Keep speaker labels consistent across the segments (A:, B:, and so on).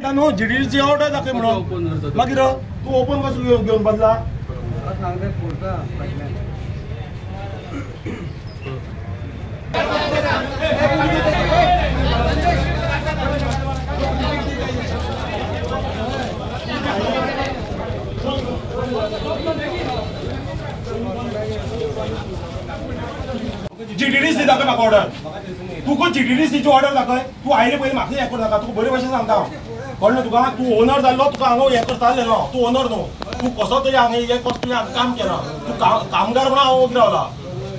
A: न्हू जीडीडीसी ऑर्डर दाखय म्हणून मागीर तूं ओपन कसो घेवन बदला जीडीडीसी दाखय म्हाका ऑर्डर तुका जीडीडीसीची ऑर्डर दाखय तूं आयले पयलीं म्हाका हें कर नाका तुका बरे भशेन सांगता हांव कळ्ळें तुका तूं ओनर जाल्लो तुका हांगा हें करतालें न्हू तूं ओनर न्हू तूं कसो तरी हांगा हें कसो तुवें हांगा काम केलां तूं कामगार म्हणून हांव ओगी रावला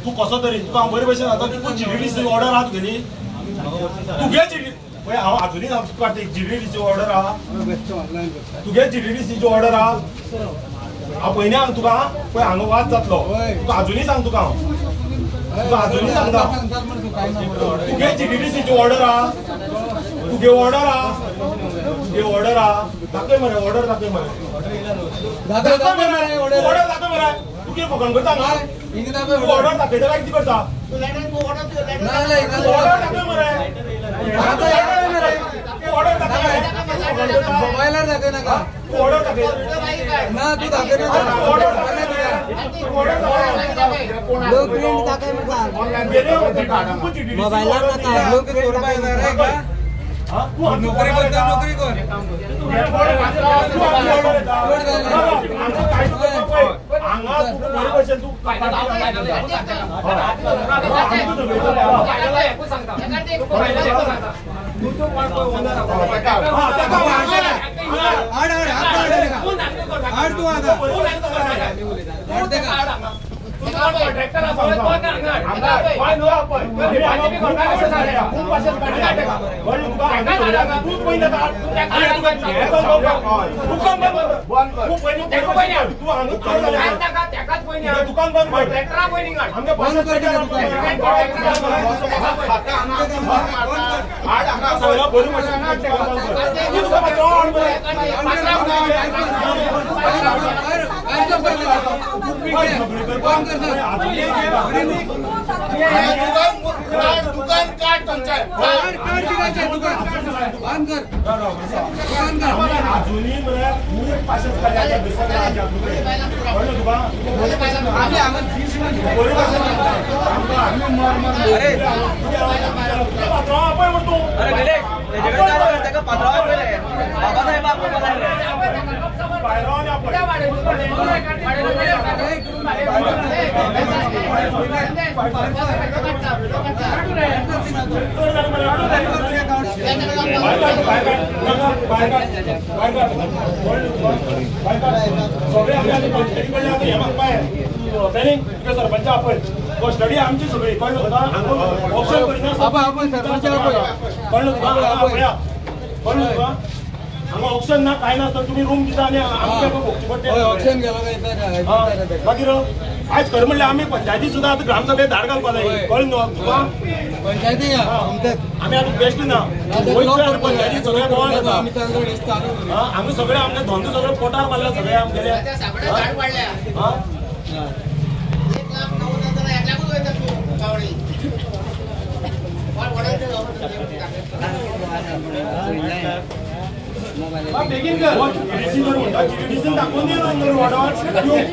A: तूं कसो तरी तुका हांव बरे भशेन सांगता तुका जीडीडीसी ऑर्डर आहा तुगेली तुगे जीडी पळय हांव आजुनूय सांगता जीडीडीसी ऑर्डर आहा तुगे जीडीडीसीची ऑर्डर आहा हांव पयलीं हांव तुका पळय हांगा वाद जातलो तुका आजुनूय सांग तुका हांव तुका आजुनूय सांगता तुगे जीडीडीसीची ऑर्डर आहा तुगे ऑर्डर आहा तुगे ऑर्डर आहा दाखय मरे ऑर्डर दाखय मरे दाखय मरे ऑर्डर दाखय मरे तूं कितें फकाण करता हांगा तूं ऑर्डर दाखयता काय कितें करता ऑर्डर दाखय मरे ऑर्डर दाखय
B: मोबायलार दाखय नाका
A: तूं ऑर्डर दाखय
B: ना तूं दाखय
A: ऑर्डर
B: लोक प्रिंट दाखय म्हणटा मोबायलार नाका लोक प्रिंट दाखय नोकरी करता नोकरी कर
A: दुकान बंद
C: दुकान काढ तुमच्या
B: दुकान कर
A: अजूनही खूप पाशेच सरपंच आपय स्टडी आमची सगळी कळ्ळें तुका ऑप्शन करिना
B: सरपंच
A: कळ्ळें तुका कळ्ळें तुका हांगा ऑप्शन ना कांय नासतना तुमी रूम दिता आनी आमकां भोगचें पडटा
B: ऑप्शन गेलो
A: मागीर आयज खरें म्हणल्यार आमी पंचायती सुद्दां आतां ग्रामसभेक धाड घालपा जाय कळ्ळें न्हू तुका
B: पंचायती
A: आमी आतां बेस्ट ना पंचायती सगळें बोवाळ जाता आमी सगळे आमचे धंदो सगळे पोटार मारला सगळे आमगेले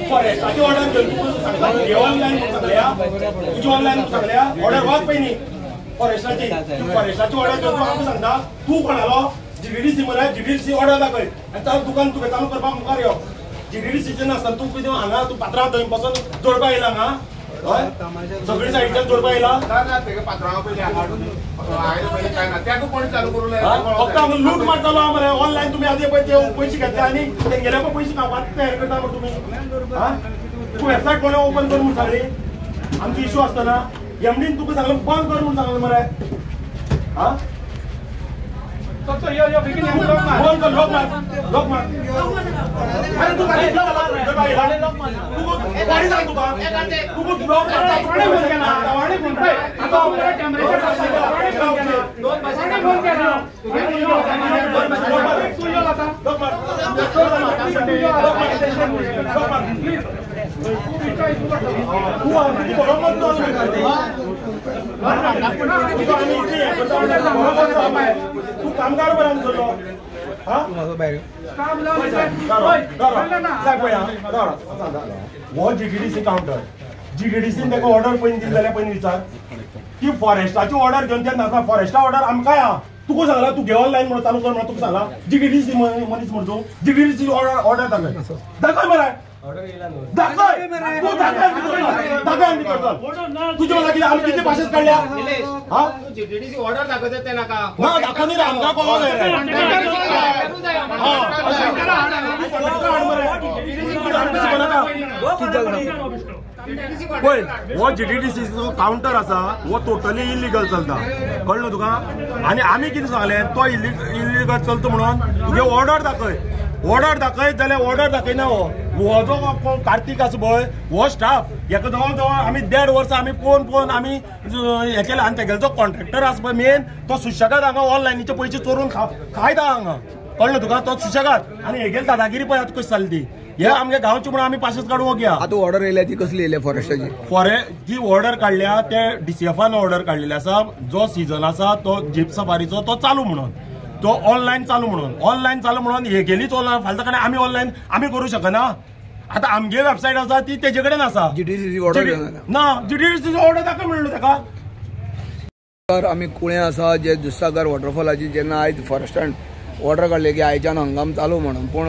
A: फॉरेस्टाची ऑर्डर तुका ऑनलायन सांगल्या तुजी ऑनलायन सांगल्या ऑर्डर वाच पयलीं फॉरेस्टाची फॉरेस्टाची ऑर्डर घेवन तूं आमकां सांगता तूं कोणालो जीडीडीसी मरे जीडीडीसी ऑर्डर दाखय आनी चालू दुकान तुवें चालू करपाक मुखार यो जीडीडीसीचें नासतना तूं कितें हांगा तूं पात्रां थंय बसून जोडपा येयला हांगा हय सगळी सायडीच्यान जोडपा येयला फक्त हांगा लूट मारतालो मरे ऑनलायन तुमी आदी पळय ते पयशे घेतले आनी तेंगेले पळय पयशे खावपाक तयार करता मरे तुमी तूं वेबसायट कोणें ओपन कर म्हूण सांगली आमची इशू आसतना एमडीन तुका सांगलें बंद कर म्हूण सांगलें मरे आं बंद कर लोक मार लोक मार अरे तूं गाडी सांग तुका तूं ब्लॉक तूं कामगार बरा आमचो. हो जीटीडीसी काउंटर जीटीडीसीन ताका ऑर्डर पयलीं दिली जाल्यार पयलीं विचार की फॉरेस्टाची ऑर्डर घेवन ते नासता. फॉरेस्टा ऑर्डर आमकां आहा. तुका सांगला तूं घे ऑनलायन म्हणून चालू कर म्हणून तुका सांगला. जीटीडीसी मनीस म्हणून तूं जीटीडीसी ऑर्डर दाखय दाखय मरे दाखय तूं दाखय दाखय भितर चल. तुजे मला कितें आमी कितले भाशेस काडल्या. हा
C: जीटीडीसी ऑर्डर दाखयता ते नाका
A: ना दाखोवनी रे आमकां कळोंक जाय. पळय हो जीटीडीसीचो काउंटर आसा हो टोटली इलिगल चलता कळ्ळो तुका. आनी आमी कितें सांगलें तो इलिगल चलता म्हणून तुगे ऑर्डर दाखय ऑर्डर दाखयत जाल्यार ऑर्डर दाखयना. हो जो कार्तीक आसा पळय हो स्टाफ हेका जवळ जवळ आमी 1.5 वर्सां आमी पळोवन पळोवन आमी हें केलें. आनी तेगेलो जो कॉन्ट्रॅक्टर आसा पळय मेन तो सुशेगाद हांगा ऑनलायनीचे पयशे चोरून खायता हांगा कळ्ळें तुका. तो सुशेगाद आनी हेगेली दादागिरी पळय आतां कशी चल्ली ती. हे आमगे गांवचे म्हणून आमी पाशेस काडूंक वगया.
B: आतां ऑर्डर येयल्या ती कसली येयल्या फॉरेस्टाची?
A: जी ऑर्डर काडल्या ते डीसीएफान ऑर्डर काडलेली आसा. जो सिजन आसा तो जीप सफारीचो तो चालू म्हणून तो ऑनलायन चालू म्हणून ऑनलायन चालू म्हणून हेगेलीच ऑनलायन फाल्यां सकाळी आमी ऑनलायन आमी करूं शकना. आतां आमगे वेबसायट आसा ती तेजे कडेन आसा.
B: जीटीडीसी ऑर्डर
A: ना जीटीडीसी ऑर्डर दाखय म्हणलो ताका.
B: आमी कुळें आसा जे दुधसागर वॉटरफॉलाची जेन्ना आयज फॉरेस्टान ऑर्डर काडली की आयच्यान हंगाम चालू म्हणून, पूण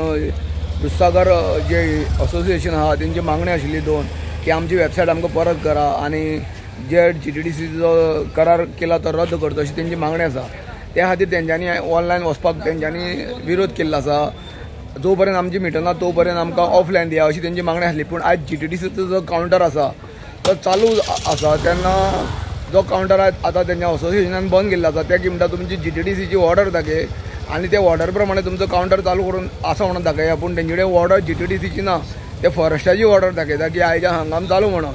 B: दुधसागर जे असोसिएशन आहा तेंची मागणी आशिल्ली दोन की आमची वेबसायट आमकां परत करा आनी जे जीटीडीसीचो करार केला तो रद्द करचो अशी तेंची मागणी आसा. त्या खातीर तेंच्यांनी ऑनलायन वचपाक तेंच्यांनी विरोध केल्लो आसा. जो पर्यंत आमची मिटना तो पर्यंत आमकां ऑफलायन दिया अशी तेंची मागणी आसली. पूण आयज जीटीडीसीचो जो कावंटर आसा तो चालू आसा तेन्ना जो कावंटर आतां तेंच्या असोसिएशनान बंद केल्लो आसा ते की म्हणटा तुमची जीटीडीसीची ऑर्डर दाखय आनी ते ऑर्डर प्रमाणे तुमचो कावंटर चालू करून आसा म्हणून दाखया. पूण तेंचे कडेन ऑर्डर जीटीडीसीची ना, ते फॉरेस्टाची ऑर्डर दाखयता की आयच्या हंगाम चालू म्हणून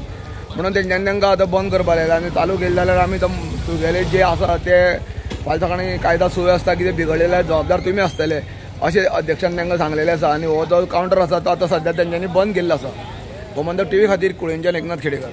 B: म्हणून तेंच्यांनी तांकां आतां बंद करपाक लायला. आनी चालू केलें जाल्यार आमी तुगेले जे आसा ते फाल्यां सकाळीं कायदा सुवेवस्था कितें बिगडलेले जबाबदार तुमी आसतले अशें अध्यक्षान तांकां सांगलेलें आसा. आनी हो जो कावंटर आसा तो आतां सद्या तेंच्यांनी बंद केल्लो आसा. गोमंतक टीव्ही खातीर कुळेंच्यान एकनाथ खेडेकर.